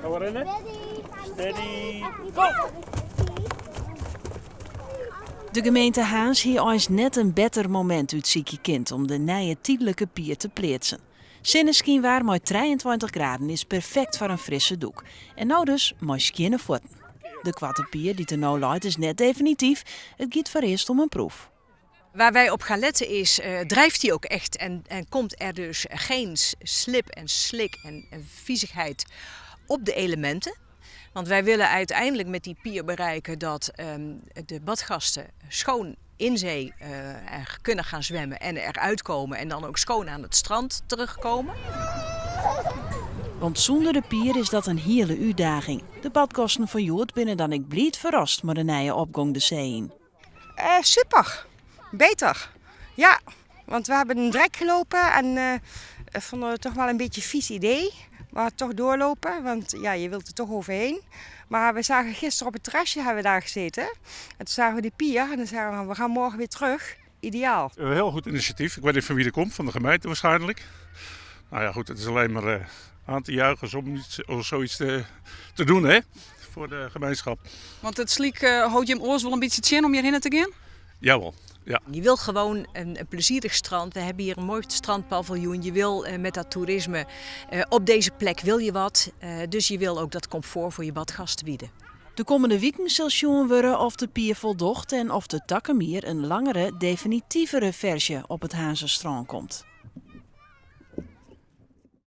Gaan we rinne? Steady, go! De gemeente Harns hie eins net in better momint útsykje kind om de nije tydlike pier te pleatsen. Sinneskynwaar mei 23 graden is perfekt foar in frisse dûk. En no dus mei skjinne fuotten. De koarte pier dy't der no leit is net definityf. It giet foarearst om in proef. Waar wij op gaan letten is, drijft die ook echt en komt er dus geen slip en slik en viezigheid op de elementen. Want wij willen uiteindelijk met die pier bereiken dat de badgasten schoon in zee kunnen gaan zwemmen en eruit komen en dan ook schoon aan het strand terugkomen. Want sûnder de pier is dat in hiele útdaging. De badgasten fan hjoed binne dan ek bliid ferrast mei de nije opgong de see yn. Super, beter. Ja, want we hebben een drek gelopen en vonden het toch wel een beetje een vies idee. Maar toch doorlopen, want ja, je wilt er toch overheen. Maar we zagen gisteren op het terrasje hebben we daar gezeten. En toen zagen we die pier en dan zeiden we, we gaan morgen weer terug. Ideaal. Een heel goed initiatief. Ik weet niet van wie er komt, van de gemeente waarschijnlijk. Nou ja, goed, het is alleen maar aan te juichen om iets, om zoiets te doen, hè, voor de gemeenschap. Want it slyk hâldt jim oars wol in bytsje tsjin om hjirhinne te gean? Jawel, ja. Je wil gewoon een plezierig strand. We hebben hier een mooi strandpaviljoen. Je wil met dat toerisme op deze plek wil je wat. Dus je wil ook dat comfort voor je badgasten bieden. De kommende wiken sil sjoen wurde oft de pier foldocht en oft der takom jier in langere, definitivere ferzje op it Harnzer strân komt.